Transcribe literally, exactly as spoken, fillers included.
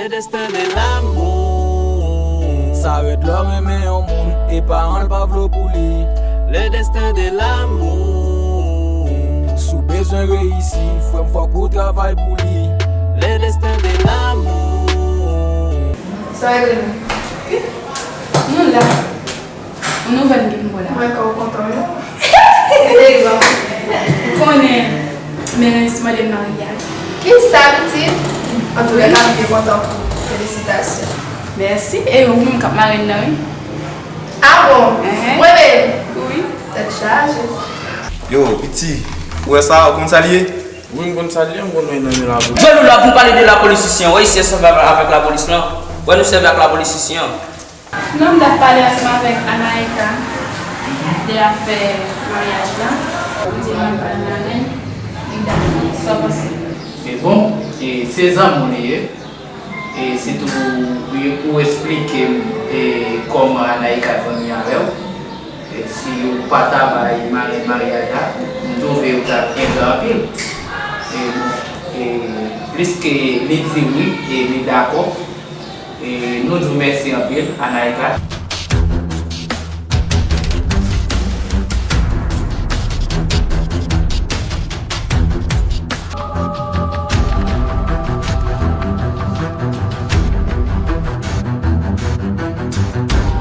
Le destin de l'amour. Sa rèd lè w renmen yon moun e paran l pa vle w pou li. Le destin de l'amour. Si w bezwen reyisi, frè m, fòk ou travay pou li. Le destin de l'amour. Sa règle nou. Nou la. Yon nouvèl m gen pou mwen la. Mwen kwè w kontan, wi. Serye, ou konnen Merens mande m maryaj. Kisa, pitit? Antouka, m byen kontan pou ou. Felisitasyon. Mèsi. E ou menm k ap marenn nan, wi. Ah bon? Enhen. Mwen menm? Wi. Tèt chaje. Yo, piti, ou wè sa, ou konn sa l ye? Wi, m konn sa l ye, m konn wè nan men lapolis. Jòl ou la pou n pale de lapolis isi an. Wè isi an sèvi avèk lapolis lan. Wè nou sèvi ak lapolis isi an. Non, m t ap pale ansanm avèk Anaïka de afè maryaj la. Ou di m al pale avè l, li dakò. Sa w panse? E bon, e se zanmi w li ye. E sitou ou, ou esplike m e kòman Anaïka zanmi avè w. E si ou pa ta bay marenn maryaj la, m twouve ou t ap engra anpil. E bon, e pliske li di wi e li dakò, e nou di w mèsi anpil, Anaïka.